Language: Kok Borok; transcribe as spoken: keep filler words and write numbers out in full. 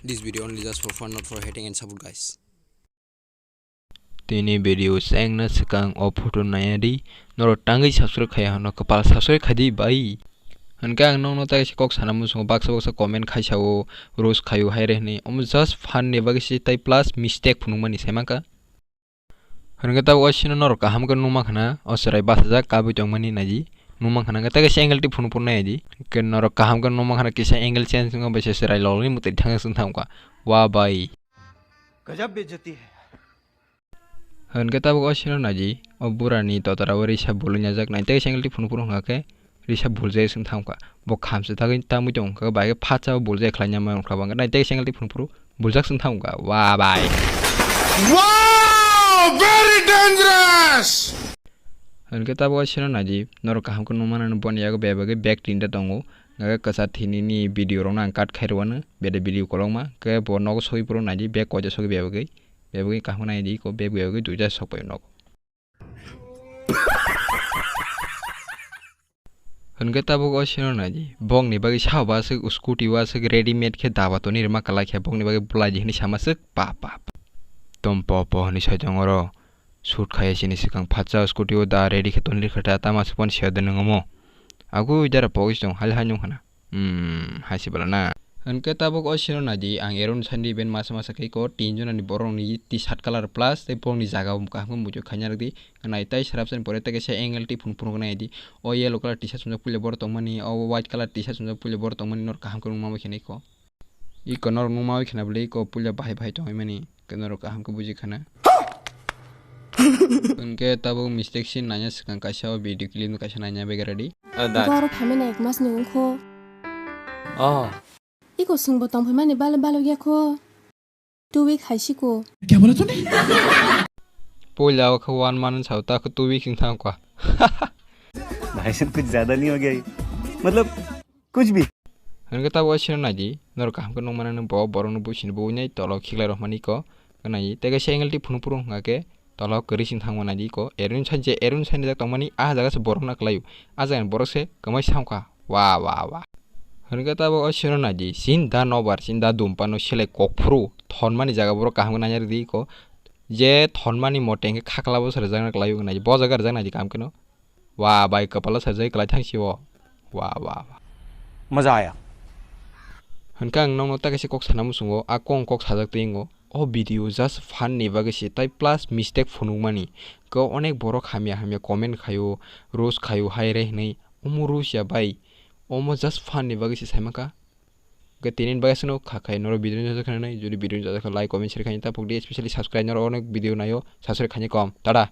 This video only just for fun, not for hating and support, guys. Tini video sengna swkang o photo naya di, norok tangwi subscribe khaya hwno, kwpal subscribe khadi bai. Hwnkhe ang nokno tei kok sana muchungo, baksa baksa comment khaisao, roast khaio haire hwnwi, omo just fun ni bagwi se tei plus mistake phunukmani saimanka. Hwnkhe tabuk o sino norok kaham khe nukma khna, o chwrai bachajak kabui tongmani naidi, nukma khna, hwnkhe tei kaisa angle twi phunuk phunuk naidi, hwnkhe norok kaham khe nukma khna kisa angle change wngma bai se chwrai lolni mwtwi thangsa thangkha, wa bai. Gajab bejati hai. Hwnkhe tabuk o sino naidi, o burani totara o risa bului najak nai tei kaisa angle twi phunuk phunuk hwnkha khe, risa buljak se wng thangkha. Bo khamsa tagwi tamwi tongkha, bai khe phatsa o buljak khlaina ma wngkha, bangkha nai tei kaisa angle twi phunuk phuru buljak se wng thangkha. Wa bai. Wow, very dangerous! Hwnkhe tabuk o sino naidi, norok kaham khe nukmano boni yago bebagwi bag tinta tongo. Hwnkhe kwchar thinini video rokno ang cut khai rwano, bede video kolokma. Hwnkhe bo nogo sogwi phuru naidi, bag koita sogwi bebagwi, bebagwi kaham khe naidi, ko bag bebagwi duita sokpai nogo. Hwnkhe tabuk o sino naidi, bokni bagwi sao ba aswk scooty o aswk ready made khe daba toni rwma kwlai khe bokni bagwi bwlaidi hwnwi sama swk pa pa pa. Tom po po hwnwi soi tongo oro, shoot khaiya sini swkang phatsa scooty o da ready khe toni rwkha ta tama swk phano siyado nung omo. Agui dara pogwi se tong hali hai nung khana. Hmm, hai se bwla na. Hwnkhe tabuk o sino naidi, ang ero ni sandi ben masa masa khe ko tin jona ni borok ni T-shirt colour plus tei borok ni jaga o kaham khe muitu khaina rwdi. Nai tei srapsa ni pore tei kaisa angle twi phunuk phunuk nai di. O yellow colour T-shirt sumjak puila borok tongmani, o white colour T-shirt sumjak puila borok tongmani norok kaham khe nukma bai khe nai ko. Iko norok nukma bai khna bwlwi iko puila bahai bahai tongwi mani, khe norok kaham khe buji khna. Hwnkhe tabuk mistake se naina swkang kaisa o video clip no kaisa naina bai ready. Oh, that. Iko aro phaimani ek mas ni wngkho. Oh. Iko swngbo tongphaimani balo balo ya kho. Two week hai siko. Kya bola tune? Puila o khe one month sao ta khe two week wng thang kha. भाई साहब, कुछ ज्यादा नहीं हो गया ये? मतलब, कुछ भी। Hwnkhe tabuk o sino naidi, norok kaham khe nukmano bo borokno buisini buinai tolo khiklai rwmani ko, nai tei kaisa angle twi phunuk phuru hwnkha khe tolo kwrwi sing thangma naidi ko, eroni sanje, eroni sanje jak tongmani ah jaga se borok na kwlaio, ah jaga ni borok se kwmai samkha, wa wa wa. Hwnkhe tabuk o sino naidi, sinda nobar, sinda dumpano selai kokphuru thonmani jaga borok kaham khe nanya rwdi ko, je thonmani mote hwnkhe khaklabo se rwjakna kwlaio, nai bo jaga rwjaknaidi kaham kheno. Wa bai, kwpalo sajagwi kwlai thang si o. Wa, wa, wa. Maza aya. Hwnkhe ang nokno tei kaisa kok sana muchungo, a kok kok sajak twi wngo. O video just fun ni bagwi se, tei plus mistake phunukmani. Khe onek borok hamya hamya comment khaio, roast khaio, hai re hwnwi. Omo roast ya bai. Omo just fun ni bagwi se saimanka. Khe tini bagwi aswkno kha khai norok video ni jajak khe nai. Jodi video ni jajak khe like, comment, share khaina ta phukdi, especially subscribe norok onek video naio, subscribe khaina kom. Tada.